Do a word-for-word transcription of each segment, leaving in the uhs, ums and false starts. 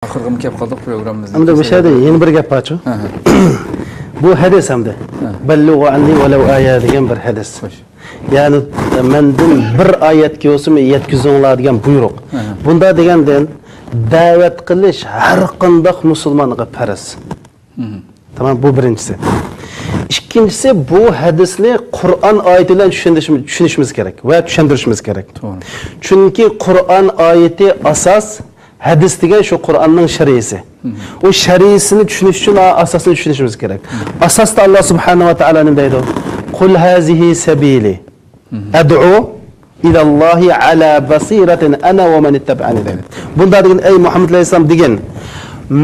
ئاخىرغىمۇ كەپ قالدۇق پروگراممىمىزنىڭ. ئەمدى مۇشۇ يەردە يەنە بىر گەپ بارچۇ. ھە، ھە. بۇ ھەدىس ئەمدى. ھە. بەللىغۇ ئەننى ۋەلەۋ ئايە دېگەن بىر ھەدىس. خوش. يەنى مەندىن بىر ئايەتكە بولسىمۇ يەتكۈزۈڭلار دېگەن بۇيرۇق. ھە، ھە. بۇندا دېگەندىن دەۋەت قىلىش ھەر قانداق مۇسۇلمانغا پەرز. مم. تامام، بۇ بىرىنچىسى. ئىككىنچىسى، بۇ ھەدىسنى قۇرئان ئايىتى بىلەن چۈشەندۈرۈشىمىز، چۈشىنىشىمىز كېرەك ۋە چۈشەندۈرۈشىمىز كېرەك. توغرا. چۈنكى قۇرئان ئايىتى ئاساس، ھەدىس دېگەن شۇ قۇرئاننىڭ شەرئىسى. مم. ئۇ شەرئىسىنى چۈشىنىش ئۈچۈن ئا-، ئاساسنى چۈشىنىشىمىز كېرەك. مم. ئاساستا ئاللا سۇبھانەھۇ ۋە تائالا نېمە دەيدۇ؟ قۇل ھازىھى سەبىلى مم. ئەدئۇ ئىلەللاھى ئەلا بەسىرەتىن ئەنە ۋە مەن ئىتتەبەئەنى دەيدۇ. بۇندا دېگەن، ئەي مۇھەممەد ئەلەيھىسسالام دېگىن،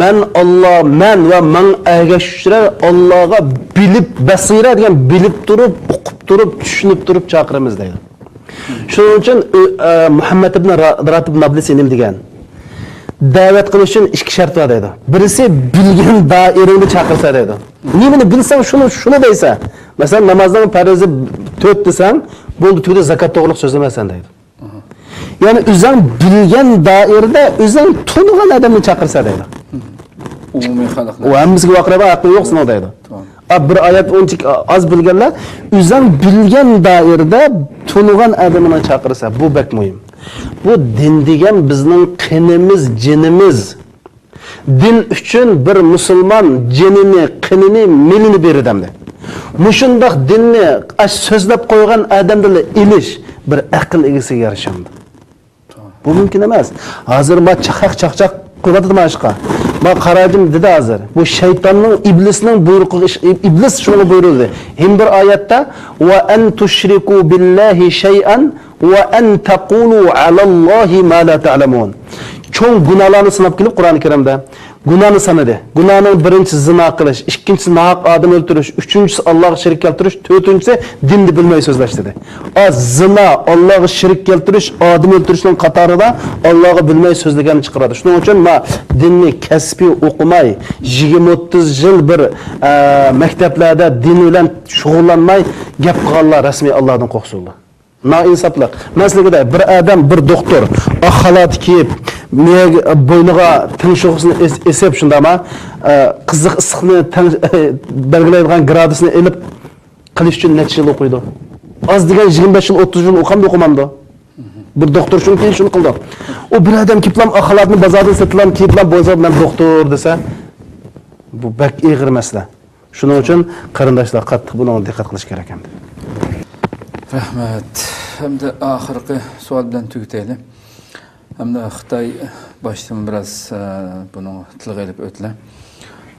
مەن ئاللا، مەن ۋە ماڭا ئەگەشكۈچىلەر ئاللاغا بىلىپ، بەسىرە دېگەن بىلىپ تۇرۇپ، ئۇقۇپ تۇرۇپ، چۈشىنىپ تۇرۇپ چاقىرىمىز دەيدۇ. شۇنىڭ ئۈچۈن ئۆ-، ئە، مۇھەممەد ئىبن را-، راتىب نابلسى نېمە دېگەن؟ دەۋەت قىلىش ئۈچۈن ئىككى شەرت بار دەيدۇ. بىرسى، بىلگەن دائىرەڭدە چاقىرسا دەيدۇ. نېمىنى بىلسەڭ، شۇنى، شۇنى دەيسەن. مەسىلەن، نامازنىڭ پەرزى تۆت دېسەڭ، بولدى، تۈگىدى، زاكات توغرىلىق سۆزلىمەيسەن دەيدۇ. ئاھا. يەنى ئۆزۈڭ بىلگەن دائىرىدە ئۆزۈڭ تونۇغان ئادەمنى چاقىرسا دەيدۇ. ئومۇمىي خەلقنى. ئۇ ھەممىسىگە ۋارقىرايدىغان ھەققىڭ يوق سېنىڭ دەيدۇ. توغرا. ئا، بىر ئايەت ئۇنچىكى ئاز بىلگەنلەر، ئۆزۈڭ بىلگەن دائىرىدە تونۇغان ئادىمىنى چاقىرسا، بۇ بەك مۇھىم. بۇ دىن دېگەن بىزنىڭ قېنىمىز، جېنىمىز. دىن ئۈچۈن بىر مۇسۇلمان جېنىنى، قېنىنى، مېلىنى بېرىدۇ ئەمدى. مۇشۇنداق دىننى ئاش سۆزلەپ قويغان ئادەمدىنلا ئېلىش بىر ئەقىل ئىگىسىگە يارىشامدۇ؟ بۇ مۇمكىن ئەمەس. ھازىر ما چاقچاق چاقچاق قىلىۋاتىدۇ ما ئىشقا. ما قاراجىم دېدى ھازىر. بۇ شەيتاننىڭ، ئىبلىسنىڭ بۇيرۇقىغا ئىش-، ئىب-، ئىبلىس شۇنىڭغا بۇيرۇلدى. ھېم بىر ئايەتتە، ۋە ئەن تۇشرىكۇ بىللاھى شەيئەن ۋە ئەن تەقۇلۇ ئەلەللاھى ما لا تەلەمۇن. چوڭ گۇناھلارنى ساناپ كېلىپ قۇرئان كەرىمدە گۇناھنى سانىدى. گۇناھنىڭ بىرىنچىسى زىنا قىلىش، ئىككىنچىسى ناھەق ئادەم ئۆلتۈرۈش، ئۈچىنچىسى ئاللاغا شېرىك كەلتۈرۈش، تۆتىنچىسى دىننى بىلمەي سۆزلەش دېدى. ئا، زىنا، ئاللاغا شېرىك كەلتۈرۈش، ئادەم ئۆلتۈرۈشنىڭ قاتارىدا ئاللاغا بىلمەي سۆزلىگەننى چىقىرىدۇ. شۇنىڭ ئۈچۈن ما دىننى كەسپىي ئوقۇماي، يىگىرمە ئوتتۇز يىل بىر، ئە، مەكتەپلەردە دىن بىلەن شۇغۇللانماي گەپ قىلغانلار رەسمىي ئاللادىن قورقسۇنلا. نائىنساپلىق. مەن سىلەرگە دەي، بىر ئادەم، بىر دوختۇر ئاق خالات كىيىپ، مىيەگە، بوينىغا تىڭشوۋىسىنى ئېس-، ئېسىپ، شۇنداقما، ئە، قىزىق ئىسسىقنى تەڭ-، بەلگىلەيدىغان گرادۇسنى ئېلىپ قىلىش ئۈچۈن نەچچە يىل ئوقۇيدۇ؟ ئاز دېگەن يىگىرمە بەش يىل، ئوتتۇز يىل ئوقۇمدۇ، ئوقۇمامدۇ؟ بىر دوختۇر شۇنى كىيىپ شۇنى قىلدى. ئۇ بىر ئادەم كېلىپلا ئاق خالاتنى بازاردىن سېتىپلا كىيىپلا بولسا، مەن دوختۇر دېسە، بۇ بەك ئېغىر مەسىلە. شۇنىڭ ئۈچۈن قېرىنداشلار قاتتىق بۇنىڭغا دىققەت قىلىش كېرەك ئەمدى. رەھمەت. ئەمدى ئاخىرقى سوئال بىلەن تۈگىتەيلى. ئەمدى خىتاي باشتىن بىراز، ئە، بۇنىڭ تىلغا ئېلىپ ئۆتىلە.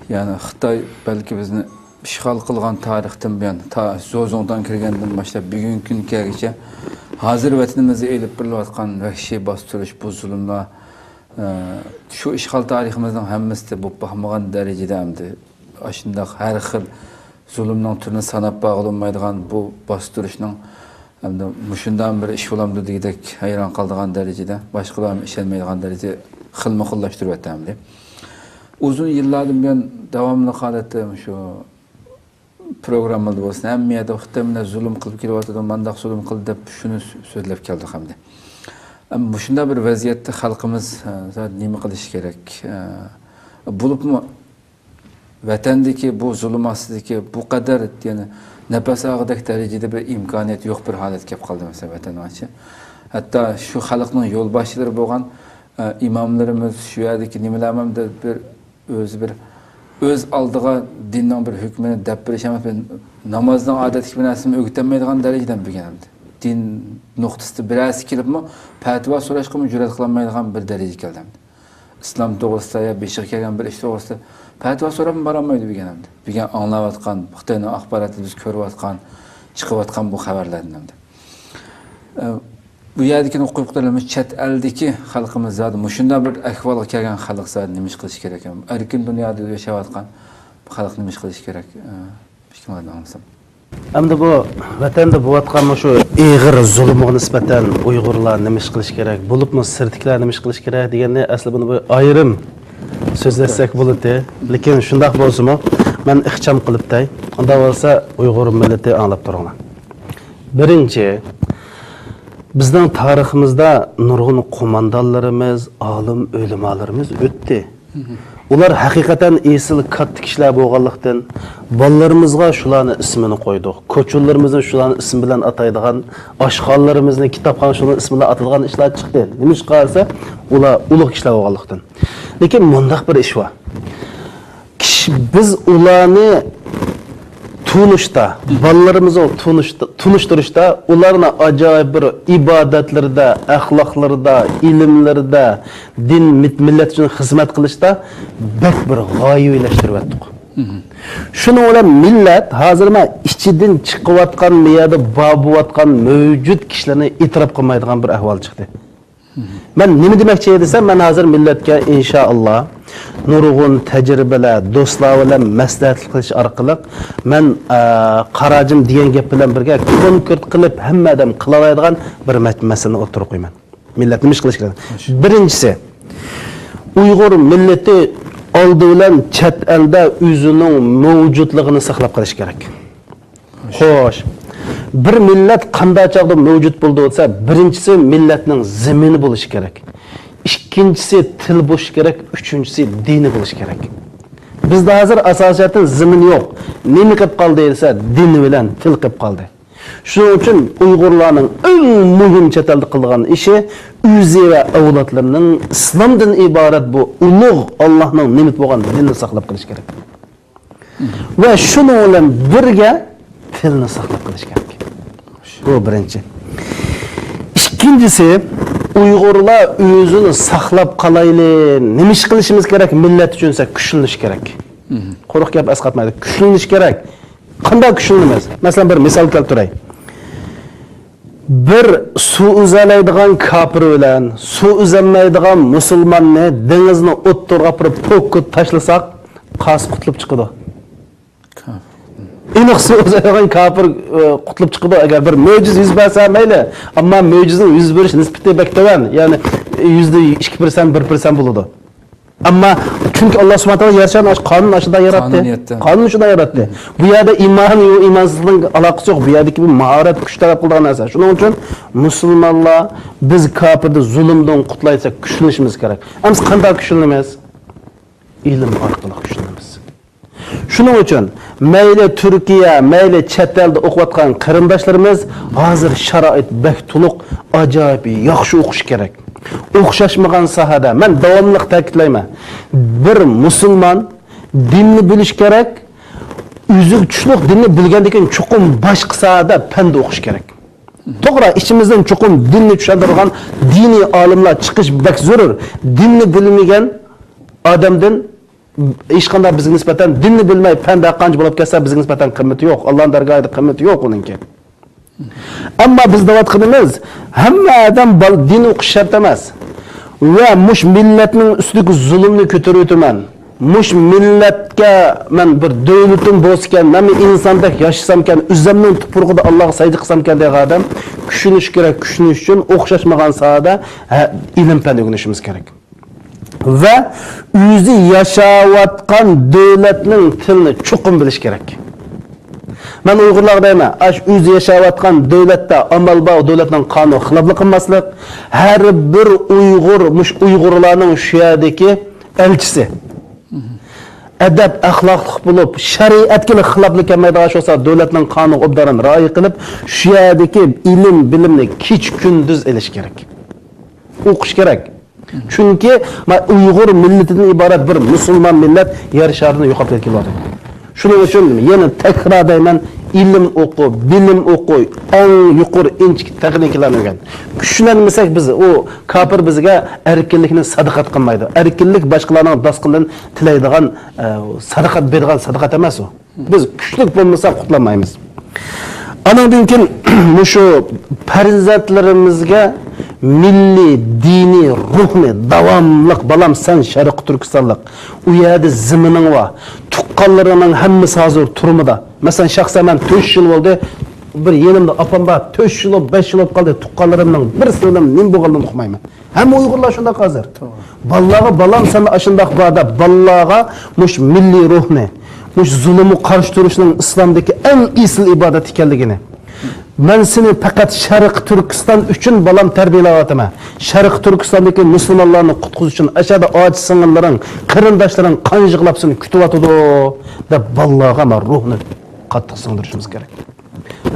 يەنى خىتاي بەلكى بىزنى ئىشغال قىلغان تارىختىن بۇيان، تا زوزۇڭداڭ كىرگەندىن باشلاپ بۈگۈنكى كۈنگىچە ھازىر ۋەتىنىمىزدە ئېلىپ بېرىلىۋاتقان ۋەھشىي باستۇرۇش، بۇ زۇلۇملار، ئە، شۇ ئىشغال تارىخىمىزنىڭ ھەممىسىدە بولۇپ باقمىغان دەرىجىدە ئەمدى ئاشۇنداق ھەر خىل زۇلۇمنىڭ تۈرىنى ساناپ بارغىلى بولمايدىغان بۇ باستۇرۇشنىڭ ئەمدى مۇشۇنداق بىر ئىش بولامدۇ دېگۈدەك ھەيران قالىدىغان دەرىجىدە، باشقىلارمۇ ئىشەنمەيدىغان دەرىجىدە خىلمۇخىللاشتۇرۇۋەتتى ئەمدى. ئۇزۇن يىللاردىن بۇيان داۋاملىق ھالەتتە مۇشۇ پروگراممىلاردا بولسۇن، ھەممە يەردە خىتاي بىلەن زۇلۇم قىلىپ كېلىۋاتىدۇ، مانداق زۇلۇم قىلدى دەپ شۇنى سۆ-، سۆزلەپ كەلدۇق ئەمدى. ئەمما مۇشۇنداق بىر ۋەزىيەتتە خەلقىمىز، ئە، زادى نېمە قىلىشى كېرەك؟ ئە، بولۇپمۇ ۋەتەندىكى بۇ زۇلۇم ئاستىدىكى بۇ قەدەر، يەنى نەپەس ئالغۇدەك دەرىجىدە بىر ئىمكانىيەت يوق بىر ھالەتكە كەپ قالدى، مەسىلەن، ۋەتەننىڭ ئىچى. ھەتتا شۇ خەلقنىڭ يولباشچىلىرى بولغان، ئە، ئىماملىرىمىز، شۇ يەردىكى نېمىلەرمۇ بىر، بىر ئۆزى بىر ئۆز ئالدىغا دىننىڭ بىر ھۆكمىنى دەپ بېرىش ئەمەس، بىر نامازنىڭ ئادەتتىكى بىر نەرسىنى ئۆگىتەلمەيدىغان دەرىجىدە بۈگۈن ئەمدى دىن نۇقتىسىدا بىرەرسى كېلىپمۇ پەتىۋا سوراشقىمۇ جۈرئەت قىلالمايدىغان بىر دەرىجىگە كەلدى ئەمدى. ئىسلام توغرىسىدا يا بېشىغا كەلگەن بىر ئىش توغرىسىدا پەتىۋا سوراپمۇ بارالمايدۇ بۈگۈن ئەمدى. بۈگۈن ئاڭلاۋاتقان خىتاينىڭ ئاخباراتىدا بىز كۆرۈۋاتقان، چىقىۋاتقان بۇ خەۋەرلەردىن ئەمدى. ئە، بۇ يەردىكىنى قويۇپ قويايلى، چەت ئەلدىكى خەلقىمىز زادى مۇشۇنداق بىر ئەھۋالغا كەلگەن خەلق زادى نېمە ئىش قىلىشى كېرەك؟ ئەركىن دۇنيادا ياشاۋاتقان خەلق نېمە ئىش قىلىشى كېرەك؟ ئە، پىكرىڭلارنى ئاڭلىسام. ئەمدى بۇ ۋەتەندە بولۇۋاتقان مۇشۇ ئېغىر زۇلۇمغا نىسبەتەن ئۇيغۇرلار نېمە ئىش قىلىشى كېرەك، بولۇپمۇ سىرتتىكىلەر نېمە ئىش قىلىشى كېرەك دېگەننى ئەسلى بۇنى بىر ئايرىم سۆزلەشسەك بولاتتى. لېكىن شۇنداق بولسىمۇ، مەن ئىخچام قىلىپ دەي. ئۇنداق بولسا ئۇيغۇر مىللىتى ئاڭلاپ تۇرۇڭلار. بىرىنچى، بىزنىڭ تارىخىمىزدا نۇرغۇن قوماندانلىرىمىز، ئالىم ئۆلىمالىرىمىز ئۆتتى. ئۇلار ھەقىقەتەن ئېسىل كاتتا كىشىلەر بولغانلىقتىن، بالىلىرىمىزغا شۇلارنىڭ ئىسمىنى قويدۇق. كوچىلىرىمىزنى شۇلارنىڭ ئىسمى بىلەن ئاتايدىغان، ئاشخانىلىرىمىزنى، كىتابخانىنى شۇنىڭ ئىسمى بىلەن ئاتىدىغان ئىشلار چىقتى. نېمىشقا دېسە، ئۇلار ئۇلۇغ كىشىلەر بولغانلىقتىن. لېكىن مۇنداق بىر ئىش بار. كىشى، بىز ئۇلارنى تونۇشتا، بالىلىرىمىزنى تونۇشتا، تونۇشتۇرۇشتا، ئۇلارنى ئاجايىپ بىر ئىبادەتلىرىدە، ئەخلاقلىرىدا، ئىلىملىرىدە، دىن، مىت-، مىللەت ئۈچۈن خىزمەت قىلىشتا بەك بىر غايىۋىلەشتۈرۈۋەتتۇق. شۇنىڭ بىلەن مىللەت ھازىر مانا ئىچىدىن چىقىۋاتقان، بۇ يەردە بار بولۇۋاتقان مەۋجۇت كىشىلەرنى ئېتىراپ قىلمايدىغان بىر ئەھۋال چىقتى. مەن نېمە دېمەكچى دېسەم، مەن ھازىر مىللەتكە، ئىنشائاللا، نۇرغۇن تەجرىبىلەر، دوستلار بىلەن مەسلىھەت قىلىش ئارقىلىق مەن، ئە، قاراجىم دېگەن گەپ بىلەن بىرگە، كونكرېت قىلىپ ھەممە ئادەم قىلالايدىغان بىر مە-، مەسىلىنى ئوتتۇرىغا قويىمەن. مىللەت نېمە ئىش قىلىشى كېرەك؟ بىرىنچىسى، ئۇيغۇر مىللىتى ئالدى بىلەن چەت ئەلدە ئۆزىنىڭ مەۋجۇتلۇقىنى ساقلاپ قېلىشى كېرەك. خوش. بىر مىللەت قانداق چاغدا مەۋجۇت بولىدۇ دېسە، بىرىنچىسى مىللەتنىڭ زېمىنى بولۇشى كېرەك. ئىككىنچىسى تىل بولۇشى كېرەك، ئۈچىنچىسى دىنى بولۇشى كېرەك. بىزدە ھازىر ئاساسىي جەھەتتىن زېمىن يوق. نېمە قىلىپ قالدى دېسە، دىن بىلەن تىل قىلىپ قالدى. شۇنىڭ ئۈچۈن ئۇيغۇرلارنىڭ ئەڭ مۇھىم چەت ئەلدە قىلىدىغان ئىشى ئۆزى ۋە ئەۋلادلىرىنىڭ ئىسلامدىن ئىبارەت بۇ ئۇلۇغ ئاللاھنىڭ نېمىتى بولغان دىننى ساقلاپ قېلىش كېرەك. ۋە شۇنىڭ بىلەن بىرگە تىلنى ساقلاپ قېلىش كېرەك. بۇ بىرىنچى. ئىككىنچىسى، ئۇيغۇرلار ئۆزىنى ساقلاپ قالايلى، نېمە ئىش قىلىشىمىز كېرەك؟ مىللەت ئۈچۈن دېسە، كۈچلىنىش كېرەك. قۇرۇق گەپ ئەسقاتمايدۇ. كۈچلىنىش كېرەك. قانداق كۈچلىنىمىز؟ مەسىلەن، بىر مىسال كەلتۈرەي. بىر سۇ ئۈزەلەيدىغان كاپىر بىلەن سۇ ئۈزەلمەيدىغان مۇسۇلماننى دېڭىزنىڭ ئوتتۇرىغا ئاپىرىپ پوككا تاشلىساق، قايسى قۇتۇلۇپ چىقىدۇ؟ ئېنىق سۇ ئۈزەلمەيدىغان كاپىر، ئى، قۇتۇلۇپ چىقىدۇ. ئەگەر بىر مۆجىزە يۈز بەرسە مەيلى، ئەمما مۆجىزىنىڭ يۈز بېرىش نىسبىتى بەك تۆۋەن، يەنى يۈزدە ئىككى پىرسەنت، بىر پىرسەنت بولىدۇ. ئەمما چۈنكى ئاللا سۇبھانەھۇ ۋە تائالا يەر شارىنى ئاش-، قانۇن ئاشۇنداق ياراتتى. قانۇن ياراتتى. قانۇن شۇنداق ياراتتى. بۇ يەردە ئىمان يو ئىمانسىزلىقنىڭ ئالاقىسى يوق. بۇ يەردىكى بۇ ماھارەت، كۈچ تەلەپ قىلىدىغان نەرسە. شۇنىڭ ئۈچۈن مۇسۇلمانلار، بىز كاپىردىن، زۇلۇمدىن قۇتۇلاي دېسەك، كۈچلىنىشىمىز كېرەك. ئەمىسە قانداق كۈچلىنىمىز؟ ئىلىم ئارقىلىق كۈچلىنىمىز. شۇنىڭ ئۈچۈن مەيلى تۈركىيە، مەيلى چەت ئەلدە ئوقۇۋاتقان قېرىنداشلىرىمىز، ھازىر شارائىت بەك تولۇق، ئاجايىپ ياخشى ئوقۇش كېرەك. ئوخشاشمىغان ساھەدە، مەن داۋاملىق تەكىتلەيمەن، بىر مۇسۇلمان دىننى بىلىشى كېرەك، ئۆزىگە چۈشلۈك دىننى بىلگەندىن كېيىن چوقۇم باشقا ساھەدە پەندە ئوقۇش كېرەك. توغرا، ئىچىمىزدىن چوقۇم دىننى چۈشەندۈرىدىغان دىنىي ئالىملار چىقىش بەك زۆرۈر. دىننى بىلمىگەن ئادەمدىن ھېچقانداق بىزگە نىسبەتەن دىننى بىلمەي پەندە قانچە بولۇپ كەتسە، بىزگە نىسبەتەن قىممىتى يوق. ئاللانىڭ دەرگاھىدا قىممىتى يوق ئۇنىڭكى. ئەمما بىز دەۋاتقىنىمىز، ھەممە ئادەم بال-، دىن ئوقۇش شەرت ئەمەس. ۋە مۇش مىللەتنىڭ ئۈستىدىكى زۇلۇمنى كۆتۈرۈۋېتىمەن. مۇش مىللەتكە مەن بىر دۆلىتىم بولسىكەن، مەنمۇ ئىنساندەك ياشىسامكەن، ئۆزۈمنىڭ تۇپرىقىدا ئاللاغا سەجدە قىلسامكەن دېگەن ئادەم كۈچلىنىش كېرەك. كۈچلىنىش ئۈچۈن ئوخشاشمىغان ساھەدە، ھە، ئىلىم پەن ئۆگىنىشىمىز كېرەك. ۋە ئۆزى ياشاۋاتقان دۆلەتنىڭ تىلىنى چوقۇم بىلىش كېرەك. مەن ئۇيغۇرلارغا دەيمەن، ئاشۇ ئۆزى ياشاۋاتقان دۆلەتتە ئامال بار، ئۇ دۆلەتنىڭ قانۇن خىلاپلىق قىلماسلىق. ھەر بىر ئۇيغۇر، مۇش ئۇيغۇرلارنىڭ شۇ يەردىكى ئەلچىسى. ئەدەپ، ئەخلاقلىق بولۇپ، شەرىئەتكە خىلاپلىق كەلمەيدىغان ئىش بولسا، دۆلەتنىڭ قانۇن ئوبدانىنى رىئايە قىلىپ، شۇ يەردىكى ئىلىم، بىلىمنى كېچە-كۈندۈز ئېلىش كېرەك. ئوقۇش كېرەك. چۈنكى ما-، ئۇيغۇر مىللىتىدىن ئىبارەت بىر مۇسۇلمان مىللەت يەر شارىدىن يوقاپ كېتىۋاتىدۇ. شۇنىڭ ئۈچۈن يەنە تەكرار دەيمەن، ئىلىم ئوقۇ، بىلىم ئوقۇ، ئەڭ يۇقىرى ئىنچىكە تېخنىكىلارنى ئۆگەن. كۈچلەنمىسەك بىز، ئۇ كاپىر بىزگە ئەركىنلىكنى سادىقەت قىلمايدۇ. ئەركىنلىك باشقىلارنىڭ داسقىلىدىن تىلەيدىغان، ئە، سادىقەت بېرىدىغان سادىقەت ئەمەس ئۇ. بىز كۈچلۈك بولمىساق قۇتۇلالمايمىز. ئانىڭدىن كېيىن مۇشۇ پەرزەنتلىرىمىزگە مىللىي، دىنىي روھنى داۋاملىق، بالام، سەن شەرقىي تۈركىستانلىق، ئۇ يەردە زېمىنىڭ بار، تۇغقانلىرىڭنىڭ ھەممىسى ھازىر تۈرمىدە. مەسىلەن، شەخسەن مەن تۆت يىل بولدى، بىر يېنىمدا ئاپام بار، تۆت يىل بولۇپ، بەش يىل بولۇپ قالدى، تۇغقانلىرىمنىڭ بىرسىنىڭ نېمە بولغانلىقىنى ئۇقمايمەن. ھەممە ئۇيغۇرلار شۇنداق ھازىر. توغرا. بالىلارغا، بالام، سەندە ئاشۇنداق بار دەپ، بالىلارغا مۇشۇ مىللىي روھنى، مۇشۇ زۇلۇمغا قارشى تۇرۇشنىڭ ئىسلامدىكى ئەڭ ئېسىل ئىبادەت ئىكەنلىكىنى، مەن سېنى پەقەت شەرقىي تۈركىستان ئۈچۈن، بالام، تەربىيەلەۋاتىمەن. شەرقىي تۈركىستاندىكى مۇسۇلمانلارنى قۇتقۇزۇش ئۈچۈن ئاشۇ يەردە ئاچا-سىڭىللىرىڭ، قېرىنداشلىرىڭ قان يىغلاپ سېنى كۈتۈۋاتىدۇ، دەپ بالىلارغا مانا روھنى قاتتىق سىڭدۈرۈشىمىز كېرەك.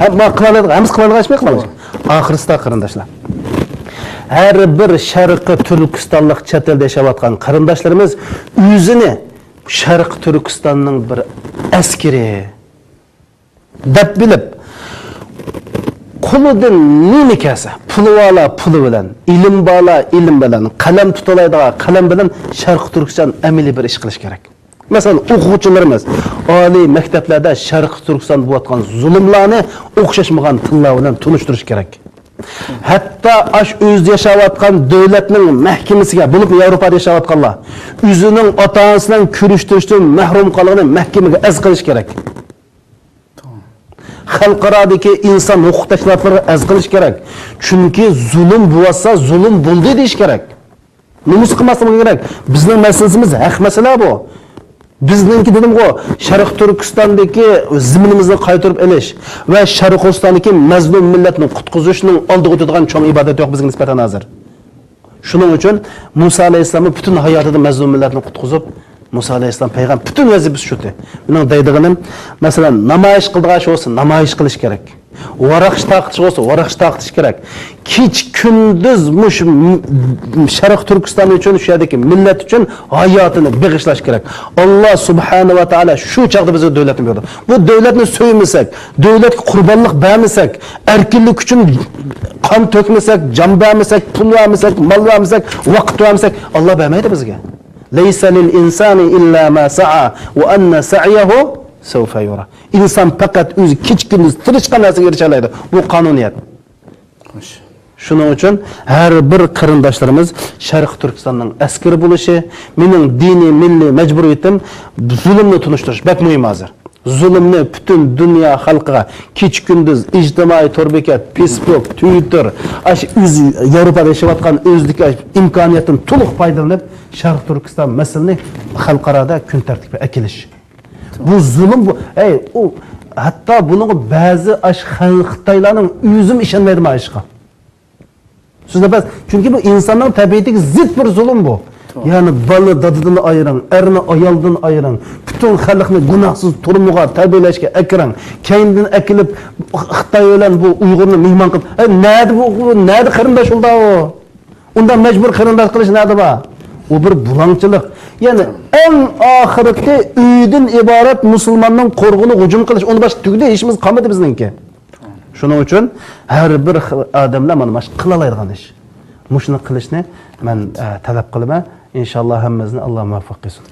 ھەم-، ما قىلالايدىغان، ھەممىسى قىلالايدىغان ئىش ئەمەس، قىلالايدىغان. ئاخىرسىدا قېرىنداشلار، ھەر بىر شەرقىي تۈركىستانلىق چەت ئەلدە ياشاۋاتقان قېرىنداشلىرىمىز ئۆزىنى شەرقىي تۈركىستاننىڭ بىر ئەسكىرى دەپ بىلىپ، قولىدىن نېمە كەلسە، پۇلى بارلار پۇلى بىلەن، ئىلىم بارلار ئىلىم بىلەن، قەلەم تۇتالايدىغان قەلەم بىلەن شەرقىي تۈركىستان ئەمەلىي بىر ئىش قىلىش كېرەك. مەسىلەن، ئوقۇغۇچىلىرىمىز ئالىي مەكتەپلەردە شەرقىي تۈركىستان بولۇۋاتقان زۇلۇملارنى ئوخشاشمىغان تىللار بىلەن تونۇشتۇرۇش كېرەك. ھەتتا ئاش ئۆزى ياشاۋاتقان دۆلەتنىڭ مەھكىمىسىگە، بولۇپمۇ ياۋروپادا ياشاۋاتقانلار، ئۆزىنىڭ ئاتا-ئانىسى بىلەن كۆرۈشتۈرۈشتىن مەھرۇم قالغىنى مەھكىمىگە ئەرز قىلىش كېرەك. خەلقئارادىكى ئىنسان ھوقۇق تەشكىلاتلىرىغا ئەرز قىلىش كېرەك. چۈنكى زۇلۇم بولۇۋاتسا، زۇلۇم بولدى دېيىش كېرەك. نومۇس قىلماسلىق كېرەك. بىزنىڭ مەسىلىمىز ھەق مەسىلە بۇ. بىزنىڭكى دېدىمغۇ، شەرقىي تۈركىستاندىكى زېمىنىمىزنى قايتۇرۇپ ئېلىش ۋە شەرقىي تۈركىستاندىكى مەزلۇم مىللەتنى قۇتقۇزۇشنىڭ ئالدىغا ئۆتىدىغان چوڭ ئىبادەت يوق بىزگە نىسبەتەن ھازىر. شۇنىڭ ئۈچۈن مۇسا ئەلەيھىسسالاممۇ پۈتۈن ھاياتىدا مەزلۇم مىللەتنى قۇتقۇزۇپ، مۇسا ئەلەيھىسسالام پەيغەمبەر پۈتۈن ۋەزىپىسى شۇتى. مېنىڭ دەيدىغىنىم، مەسىلەن، نامايىش قىلىدىغان ئىش بولسا، نامايىش قىلىش كېرەك. ۋاراق تارقىتىش بولسا، ۋاراق تارقىتىش كېرەك. كېچە كۈندۈز مۇشۇ م-، م-، شەرقىي تۈركىستان ئۈچۈن، شۇ يەردىكى مىللەت ئۈچۈن ھاياتىنى بېغىشلاش كېرەك. ئاللا سۇبھانە ۋە تائالا شۇ چاغدا بىزگە دۆلەتنى بېرىدۇ. بۇ دۆلەتنى سۆيمىسەك، دۆلەتكە قۇربانلىق بەرمىسەك، ئەركىنلىك ئۈچۈن قان تۆكمىسەك، جان بەرمىسەك، پۇل بەرمىسەك، مال بەرمىسەك، ۋاقىت بەرمىسەك، ئاللا بەرمەيدۇ بىزگە. لەيسە لىل ئىنسانى ئىللا ما سەئا ۋە ئەننە سەئيەھۇ سەۋفە يۇرا. ئىنسان پەقەت ئۆزى كېچە-كۈندۈز تىرىشقان نەرسىگە ئېرىشەلەيدۇ. بۇ قانۇنىيەت. خوش. شۇنىڭ ئۈچۈن ھەر بىر قېرىنداشلىرىمىز شەرقىي تۈركىستاننىڭ ئەسكىرى بولۇشى، مېنىڭ دىنىي، مىللىي مەجبۇرىيىتىم زۇلۇمنى تونۇشتۇرۇش بەك مۇھىم ھازىر. زۇلۇمنى پۈتۈن دۇنيا خەلقىگە كېچە-كۈندۈز ئىجتىمائىي تور بېكەت، فېيسبۇك، تۈۋىتتېر، ئاشۇ ئۆزى ياۋروپادا ياشاۋاتقان ئۆزىدىكى ئىمكانىيەتتىن تولۇق پايدىلىنىپ، شەرقىي تۈركىستان مەسىلىنى خەلقئارادا كۈن تەرتىپكە ئەكېلىش. بۇ زۇلۇم، بۇ، ئەي، ئۇ، ھەتتا بۇنىڭغا بەزى ئاش-، خەن-، خىتايلارنىڭ ئۆزىمۇ ئىشەنمەيدۇ مانا ئىشقا. سۆزلەپ بەس، چۈنكى بۇ ئىنساننىڭ تەبىئىتىگە زىت بىر زۇلۇم بۇ. يەنى بالىنى دادىدىن ئايرىڭ، ئەرنى ئايالدىن ئايرىڭ، پۈتۈن خەلقنى گۇناھسىز تۇرمىغا تەربىيەلەشكە ئەكىرىڭ. كەينىدىن ئەكېلىپ خىتاي بىلەن بۇ ئۇيغۇرنى مېھمان قىلىپ، ئەي، نەدە بۇ، بۇ نەدە قېرىنداش بولىدۇ ئۇ؟ ئۇنداق مەجبۇر قېرىنداش قىلىش نەدە بار؟ ئۇ بىر بۇلاڭچىلىق. يەنى ئەڭ ئاخىرقى ئۆيدىن ئىبارەت مۇسۇلماننىڭ قورغىنىغا ھۇجۇم قىلىش. ئۇنىڭ باشقا تۈگىدى، ھېچ نېمىمىز قالمىدى بىزنىڭكى. شۇنىڭ ئۈچۈن ھەر بىر خىل ئادەملەر مانا مۇشۇ قىلالايدىغان ئىش. مۇشۇنى قىلىشنى مەن، ئە، تەلەپ قىلىمەن. ئىنشاللا ھەممىمىزنى ئاللا مۇۋەپپەق قىلسۇن.